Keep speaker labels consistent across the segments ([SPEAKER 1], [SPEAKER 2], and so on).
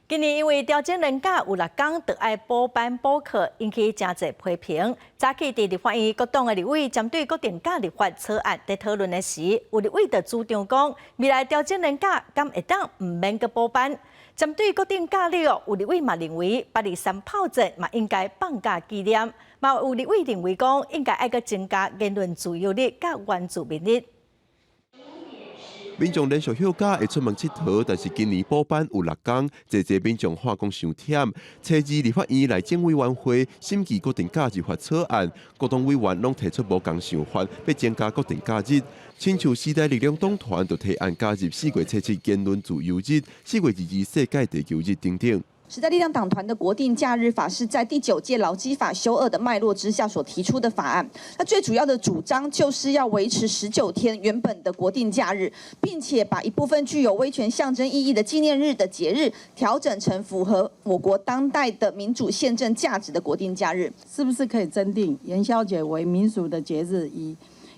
[SPEAKER 1] 今年因為調整連假有6工著愛補班補課，引起誠濟批評。早起佇立法院各黨的立委針對國定假立法草案佇討論的時，有立委就主張講，未來調整連假敢會當毋免閣補班。針對國定假日哦，有立委嘛認為823炮戰嘛應該放假紀念，嘛有立委認為講應該愛閣增加言論自由日佮原住民日。
[SPEAKER 2] 民眾連續休假會出門𨑨迌，但是今年補班有6工，濟濟民眾喊講傷忝。初二立法院內政委員會審議國定假日法草案，各黨委員攏提出無仝想法，欲增加國定假日。親像時代力量黨團就提案加入4月初7言論自由日、4月22世界地球日等等。
[SPEAKER 3] 時代力量黨團的國定假日法是在第九屆勞基法修惡的脈絡之下所提出的法案。那最主要的主張就是要維持19天原本的國定假日，並且把一部分具有威權象徵意義的紀念日的節日調整成符合我國當代的民主憲政價值的國定假日。
[SPEAKER 4] 是不是可以增訂元宵節為民俗的節日，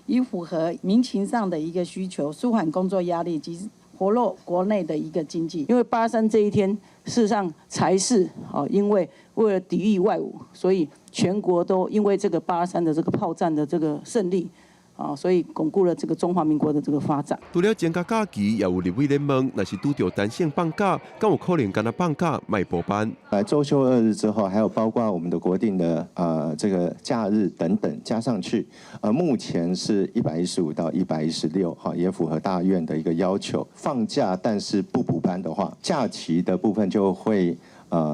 [SPEAKER 4] 以符合民情上的一個需求，舒緩工作壓力及活絡國內的一個經濟？
[SPEAKER 5] 因為8·3這一天，事實上才是哦，因為為了抵禦外侮，所以全國都因為這個八三的這個炮戰的這個勝利，啊，所以鞏固了這個中華民國的這個發展。
[SPEAKER 2] 除了增加假期，也有立委咧問，若是拄著彈性放假，敢有可能干焦放假莫補班？
[SPEAKER 6] 來週休二日之後，還有包括我們的國定的這個假日等等加上去，目前是115到116，哈，也符合大院的一個要求。放假但是不補班的話，假期的部分就會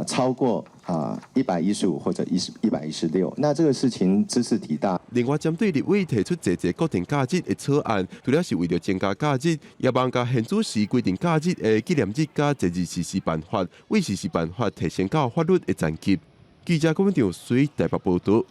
[SPEAKER 6] 超過啊115或者116，那這個事情茲事體大。
[SPEAKER 2] 另外，針對立委提出濟濟國定假日的草案，除了是為著增加假日，也望共現主時規定假日的紀念日佮節日實施辦法，為實施辦法提升到法律的層級。記者郭文長水台北報道。